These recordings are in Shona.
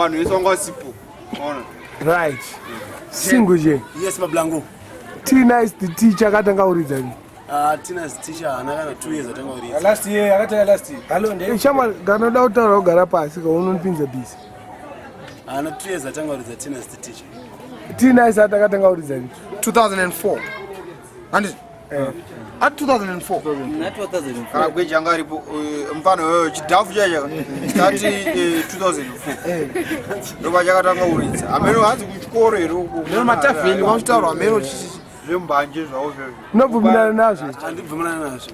Vanhu vese vanga vasipo. Ona. Right. Single je. Yes, Mablango. Tina is the teacher akatanga kuridza ni. Ah, Tina is teacher haana kana 2 years atanga kuridza. Last year akatanga last year. Hello nde. Chama kana uda kutaura kugara pasi ka unonipinza busy. Haana 2 years atanga kuridza Tina is the teacher. Tina is akatanga kuridza ni. 2004. Handiti? Eh. At 2004. Kana gweja anga aripo eh, mfano wewe chidhafu chacha start 2004. Eh. Ndoba chakatanga kuridza. Ameno hanzi kuchikoro here uko. Ndio matavheni kwakutaurwa ameno zvembanje zvavo zvezvo. Unobvumirana nazvo? Handibvumirana nazvo.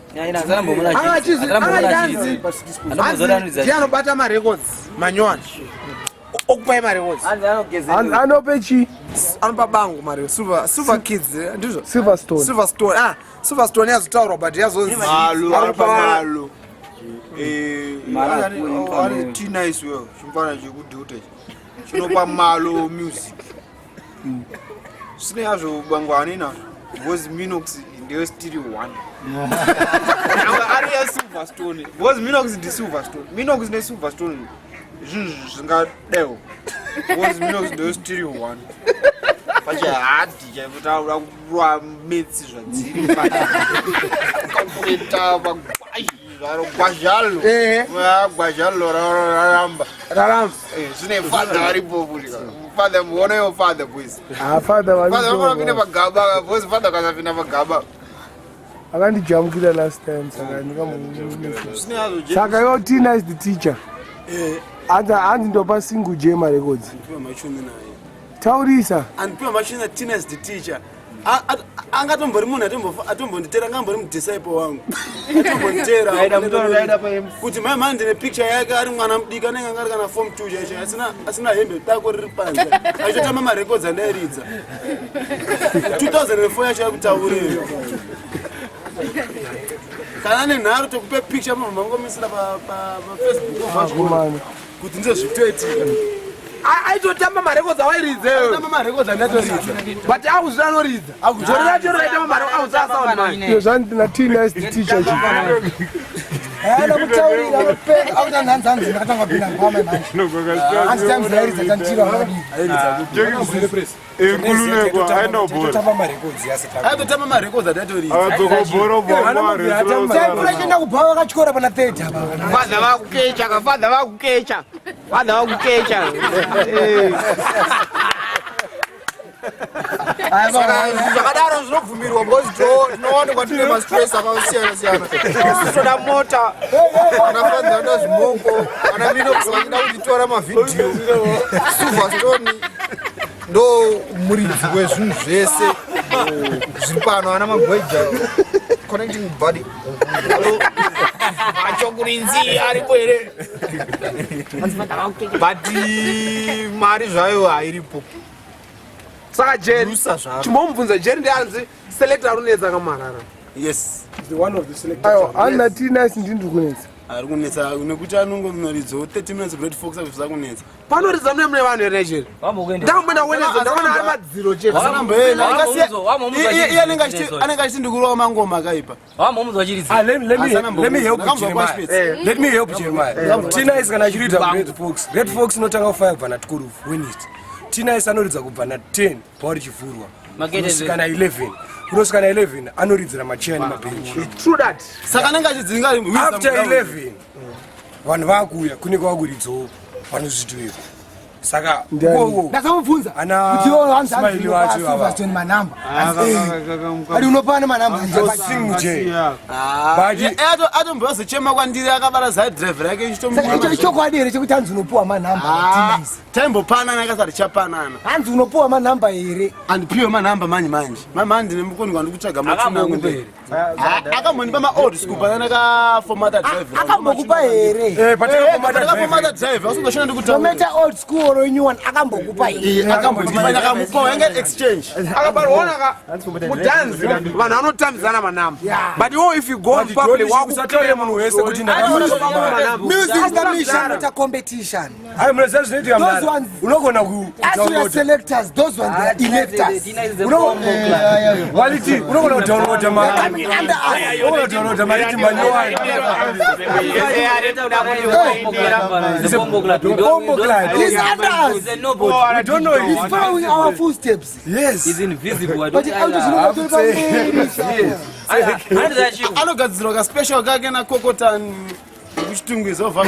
Ndiye anobata marecords manyowani. Okupai marecords. Anope chii? Anopa bangu mari Silver Silver Kids eh, ndizvo? Silverstone. Silverstone. Ah, Silverstone yazotaurwa but yazonzi Malo, anopa malo. Eh, ari Tina is well. Chimfana chekudhuta ichi. Chinopa malo music. Zvisinei hazvo bango haanei nazvo because Minox ndiyo still one. Ari ya Silverstone because Minox ndi Silverstone. Minox ne Silverstone zvinhu zvingadewo because Minox ndiyo still one. Pachahadhi chaipo taura kurwa metsi zvadziri pakuita pagwashi zvaro gwazhalo. Eh. Gwazhalo raramba. Raramba. Eh, zvine father varipo futi. Father muone yo father boys. Ah, father Father vanopinda vari. pagaba, boys father kasapinda pagaba. Akandijamukira last time saka ndingamu. Zvine hazvo je. Saka yo Tina is the teacher. Eh, Hanzi hanzi ndopa single J ma records. Andipiwa machuni naye. Taurisa. Andipiwa machuni na Tina is the teacher. Angatombori munhu atombonditera angambori mudisciple wangu atombonditera kuti mai mhani ndine picture yake ari mwana mudiki anenge anga ari kana form 2 chaicho asina hembe dako riri panze achitotamba marecords andairidza 2004 yacho yakutaurira kana ane nharo tokupe picture munhu mangomisira pafacebook kuti ndizvo zvikutoitika aitotamba marekodzi awairidza marekodzi andatoridza but akuzvira anoridza gore racho raitamba marekodzi akuzvira sound man Iyo zvanzi Tina is the teacher chi. Ana kutaurira anopeka akuti hanzi hanzi ndakatanga kupinda ngoma manje. Hanzi times rairidza tanchira vakadii. Enkululeko aenda kubhora. Totamba marekodzi yase tamba. Aitotamba marekodzi andatoridza. Akadzoka bhora bhora. Taipura chienda kubhawa vakachikora pana 30 apa. Father vakukecha, ka father vakukecha. Father vakukecha. Zvakadaro zvinobvumirwa because tinowanikwa tine mastress akasiyana siyana. Isu toda mota, ana father vanoda zvimoko, ana Minox vachida kutitora mavhidhiyo. Silverstone ndo muridzi wezvinhu zvese zviri pano, ana magweja connecting body. Machokurinzi aripo here? But mari zvayo hairipo. Saka Jerry, Rusa zvaro. chimbomubvunza Jerry ndianzi selector arunetsa kamarara. Yes. The one of the selectors. Ayo, hanzi Tina is ndini ndiri kunetsa. Ari kunetsa nekuti anongonoridzawo 30 minutes Red Fox akubvisa kunetsa. Panoridza mune mune vanhu here Jerry? Ndakamboenda Wednesday ndakaona ari madziro chete. Iye anenge achiti ndikurova mangoma akaipa. Ah, let me help Jeremiah. Let me help Jeremiah. Tina is kana achiridza Red Fox. Red Fox inotanga kufaya kubva na 12 Wednesday. Tina is anoridza kubva na 10 pauri chivhurwa. Kunosvika na 11. Kunosvika na 11 anoridzira macheya nemabhenji. True that. Saka anenge achidzinga After 11 vanhu vakuuya kunenge vakuridzawo vanozvitoiko. Saka Ndiani? ndakamubvunza kuti iwo hanzi hanzi unopa Silverstone manamba ari unopana manamba Atombozochema kwandiri akabara zai driver yake Saka icho ichokwadi here chekuti hanzi unopiwa manamba taimbopanana akasati chapanana hanzi unopiwa manamba here andipiwe manamba manje manje manje ndine mukoni kwandikutsvaga machuna angu ndere akambondipa maold school panana kafomata driver akambokupa here patakafomata driver asingashona ndikutaura no matter old school or new one akambokupa here akambondipa ndakamupa yange exchange Akabarwa ka mudhanzi vanhu vanotambidzana manamba. But iwo if you go on public usataure munhu wese kuti Music is the mission, not a competition. Ayi munoziva zvinoitika Those mudhara. ones- Unogona As we are kudownload. selectors, those ones they are electors. Waliti unogona kudownloada ma Coming under us. unogona kudownloada mariti manyowani. Bombo clad. He's us. He's a nobody. We don't know He's him. following our footsteps. Yes. He's invisible. I But don't autozvinotoa Yes. Anogadzirwa kaspecial kake nakokotan kuchitungwiza obva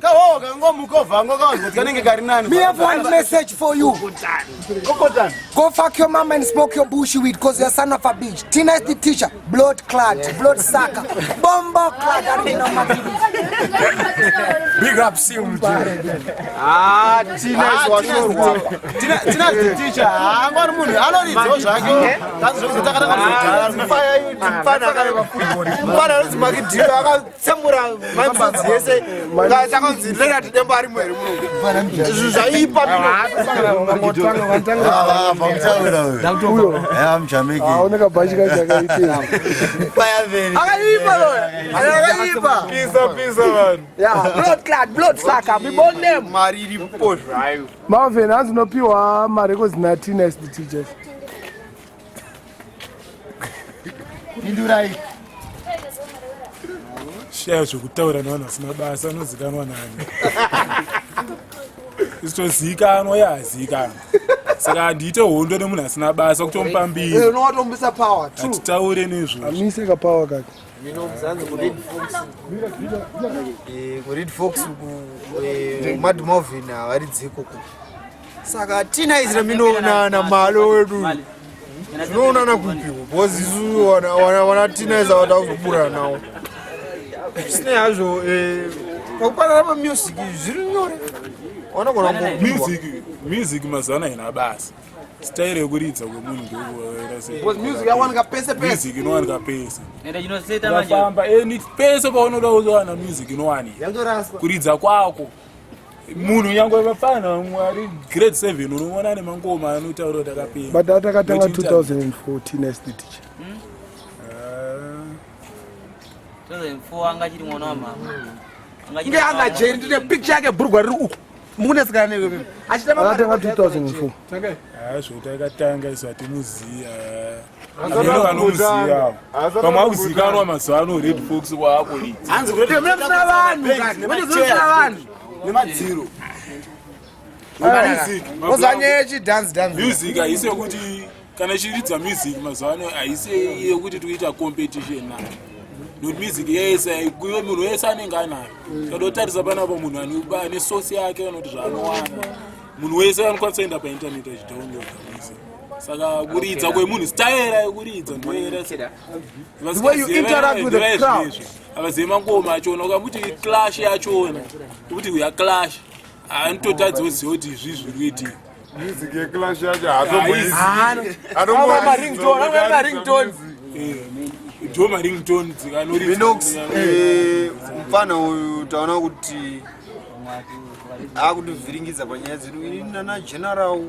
kahoho kangomuka obvango kawanzi kuti kanenge kari nani. Me have one message for you. Go fuck your mama and smoke your bushy weed because you're son of a bitch. Tina is the teacher. Blood clot, blood sucker. Bombo clot. I don't know my Big up Sim. Ah, Tina is washorwa. Tina the teacher haangwari munhu anoridzawo zvake kazi Mfana anonzi Makidhiro akatsemura maimbazi yese takanzi Leonard Dembo arimo here muno zvinhu zvaipa. Aoneka bhachi kacho akaitira. Akaipa loya, akaipa. Pisa pisa vanhu. Yeah, blood clot, blood sucker. We born them. Mari iripo zvayo. Marvin hanzi unopiwa marecords naTina is the teachers. Pindurai. Shaya zvekutaura nevanhu vasina basa anozikanwa nani? Isitozikanwa yazikanwa, saka handiite hondo nemunhu asina basa kutomupa mbiri. Unowatombisa power true. Hatitaure nezvozvo. Amise kapower kake. Minobzanzi kuRed Fox, kuRed Fox uku, Mad Marvin havaridzi ikoko, saka Tina izira minoonana malo wedu zvinoonana kupiwo because isu wana Tina iza vada kuzoburana nawo zvisinei hazvo. Pakupanana pamusic zviri nyore, wanogona kungopiwa. Music mazuva ano haina basa, stairi yekuridza kwemunhu. Because music yawanika pese pese. Music inowanika pese. Ende chinoseta manje. Ukafamba any pese paunoda kuzowana music inowanika. Yakutoraswa. Kuridza kwako munhu, nyangwe vafana vamwe ari grade 7 unoona nemangoma anotaura kuti akapera. But atakatanga Not 2004, Tina is the teacher. 2004 anga achiri mwana wamama. Nge anga jeri, ndine picture yake, bhurugwa riri uku. Mukunesekana newe Akatanga 2004. Zvokuti akatanga isu hatimuziya, ameno vanomuziya pamwe akuzikanwa mazuva ano Red Fox kwaakuridza. Hanzi musina vanhu kani musina vanhu. Nemadziro. Ozanyaya yechidhanzi dhanzi. Music haisi yekuti kana ichiridza music mazuva ano, haisi yekuti tikuita competition nayo, nokuti music yese kuyo munhu wese anenge anayo. Kadotarisa panapa munhu ane source yake kana kuti zvaanowana, munhu wese anokwanisa kuenda painternet achidownloada music. Saka kuridza kwemunhu, staera yekuridza ndoera. The way you interact with the crowd. Avazive mangoma achona, ukamuti clash yachona, kuti yaclash, anototadza kuziva kuti izvi zviri kuitika. Music yeclash yacho. Ava maringtone, ava maringtone. Ndo maringtone. Minox, mufana uyu taona kuti akutivhiringidza panyaya dzedu. Ini nana General,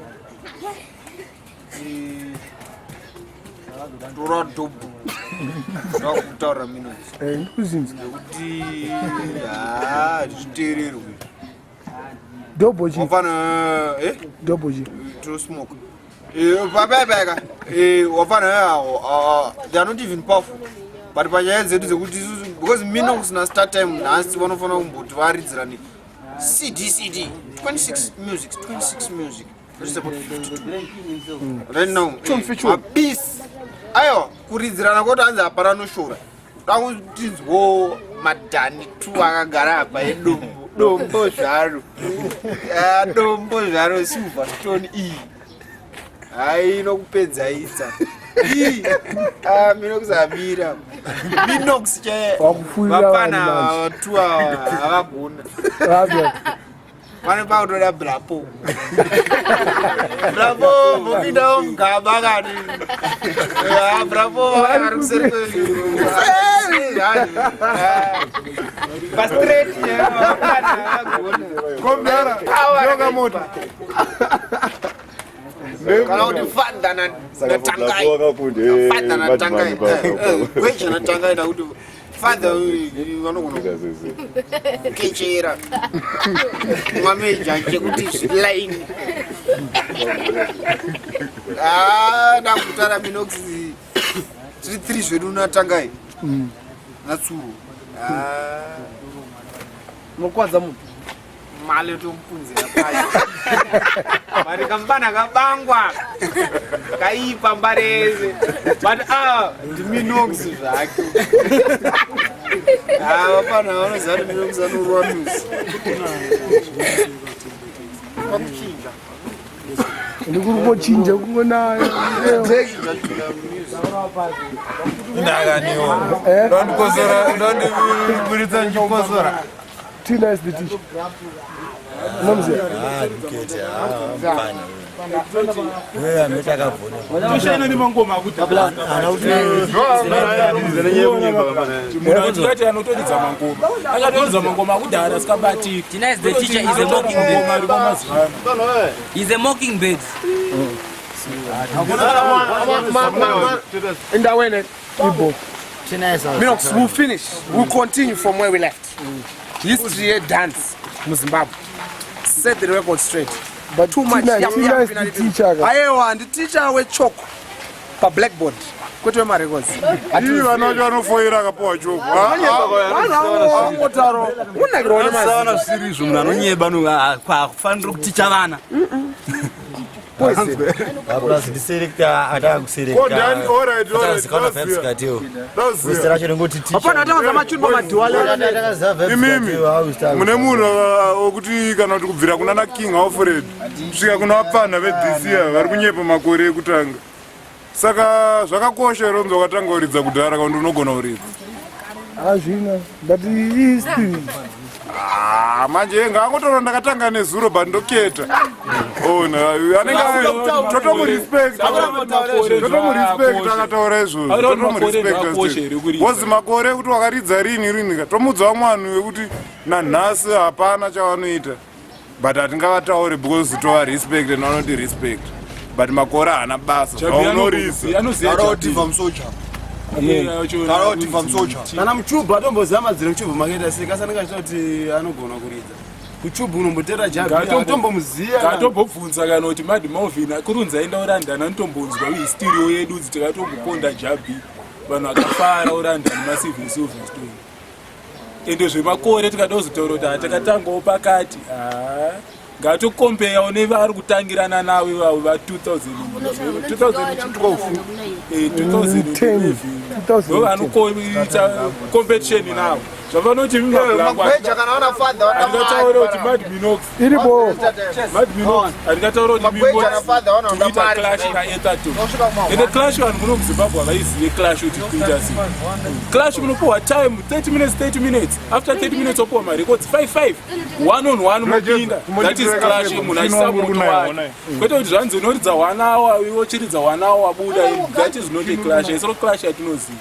tora dhobhu ndakutaura Minox. Ndikuzinzwa. Nekuti ha zviteererwe. Dhobho chi? Wafana Dhobho chi? To smoke papayapayaka wafana, they are not even powerful, but panyaya dzedu dzekuti isusu, because Minox naStar Time nhasi vanofanira kumboti varidzirani CD CD 26 music, 26 music. That's about 52 right now. Mapisi aiwa kuridzirana kwoti hanzi hapana noshora dakutinzwo madhani 2 akagara apa edombo, dombo zvaro. Ah, dombo zvaro, silver stone iyi hai inokupedza idza iyi. Ah, minox amira Minox che. Wakufurira vapana vanhu manje. tu havagona. Vabva. Pane pakutoda brapo brapo vopindawo mugaba kani. Ah, brapo vari kuseri pastraight. Kombera mota. Kana kuti fadha naTangai, fadha naTangai, gweja naTangai, nakuti fadha vanogona kechera mameja chekuti line ndakutara Minox. Tiri 3 zvedu natangai. Natsuro. Ah. Unokwadza munhu. Male tomupunzira pashi. Mari kambana kabangwa. Kaipa mbareze. But ah, ndiminox zvake. Ah, vapana vanoziva kuti Minox anorwa music. Pakuchinja. Ndikungochinja kungonayo. Ndakaniwo. Ndondikosora, ndondiburitsa ndichikosora. Tina is the teacher. Unomuziva? Ah, ndikete. Ah, mfana. Wewe ameta akavhuna. Toshana nemangoma akudhara. Munhu atikati anotoridza mangoma. Akatoridza mangoma akudhara asikabatiki. Tina is the teacher is a mockingbird. Mangoma ariko mazuva ano. He's a mockingbird. Indaweni. Ibo. Minox, we'll finish. We'll continue from where we left. History yedance muZimbabwe. Set the record straight. But Too much. Tina, Yap, Tina yap, is the teacher. ka. Ayewa, nditicha wechoko pablackboard kwete wemarecords. Ii vana vacho vanofoira akapuwa choko. Vanhu unakirwa Sawana nemazi. zvisiri izvo munhu anonyeba kwakufanira kuticha vana. Plus ndiselekta ataka Ko Dani, all right, all right, kuselekta that's vibes fair. kateo. That's Wese fair. racho ringoti teacher. Hapana atawanza machuni pamadhiwale. Imimi mune munhu wekuti kana kuti kubvira kuna na King Alfred kusvika kuna vapfanha vedc ava vari kunyepa makore ekutanga. Saka zvakakosha here kunzi wakatanga kuridza kudhara kana kuti unogona kuridza? Hazvina. But history. Ah, manje ngaangotaura ndakatanga nezuro but ndoketa. Ona anenge totomurespect totomurespect akataura izvozvo Akaona makore ndakosha here totomurespect kuridza. wozi makore ekuti wakaridza rini rini ka tomudza vamwe vanhu vekuti nanhasi hapana chavanoita but hatingavatauri because tova respect and vanoti respect but makore haana basa zvaunorisa Anoziva Tarawo tiva musoja. Tarawo tiva musoja. Kana muchubhu atomboziva madziro muchubhu makaita sei kasi anenge achita kuti anogona kuridza. Kuchubhu unombotera jabi atombomuziva. Ngatombobvunza kana kuti Mad Melvin kurunzi aenda urandani anotombonzwa history yedu kuti tikatomboponda Jabi vanhu vakafara urandani massive Silverstone. Ende zvemakore tikada kuzotaura kuti hatakatangawo pakati haa ngatokompeyawo nevari kutangirana navo ivavo va 2000 2012 2011 ndo vanoita competition navo zvavanoti Magweja kana vana father vana handingataure kuti Mad Minox Iripo. Mad Minox handingataure kuti Magweja na father vanoda kuita mari. clash naEtherton Nosvika kuma ende clash vanhu muno muZimbabwe havaizive clash kuti kuita sei clash munopuhwa time 30 minutes 30 minutes after 30 minutes opuhwa marecords 55 one on one mopinda that is clash munhu achisa moto wake kwete kuti zvanzi unoridza one hour iwe uchiridza one hour wabuda that is not a clash isiro clash yatinoziva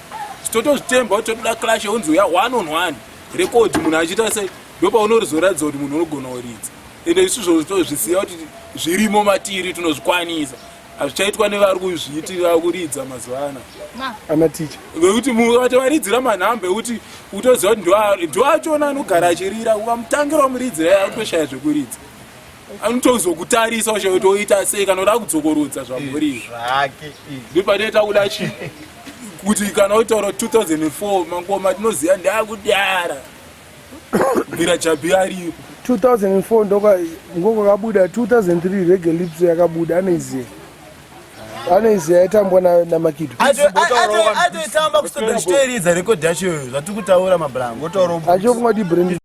totozvitemba kuti totoda clash yonzi uya one on one record munhu achiita sei ndopaunorizoratidza kuti munhu unogona kuridza ende isu tozviziva kuti zvirimo matiri tinozvikwanisa hazvichaitwa nevari kuzviitira kuridza mazuva ana Ana teacher. vekuti vatovaridzira manhamba ekuti utoziva kuti ndoachona anogara achirira ukamutangira wamuridzira akutoshaya zvekuridza anotozokutarisa ushaye kuti oita sei kana uda kudzokorodza zvamborira Zvake. ndopanoita kuda chi kuti kana utaura 2004 mangoma tinoziva ndeakudara bvira Jabi aripo 2004 ndoka ngokwakabuda 2003 Reggae Lips yakabuda anoiziva. Anoiziva yaitambwa naMakido. Atoitamba kustoda chitoiridza rekodhi yacho iyoyo zvatiri kutaura mablango. Achofunga kuti brand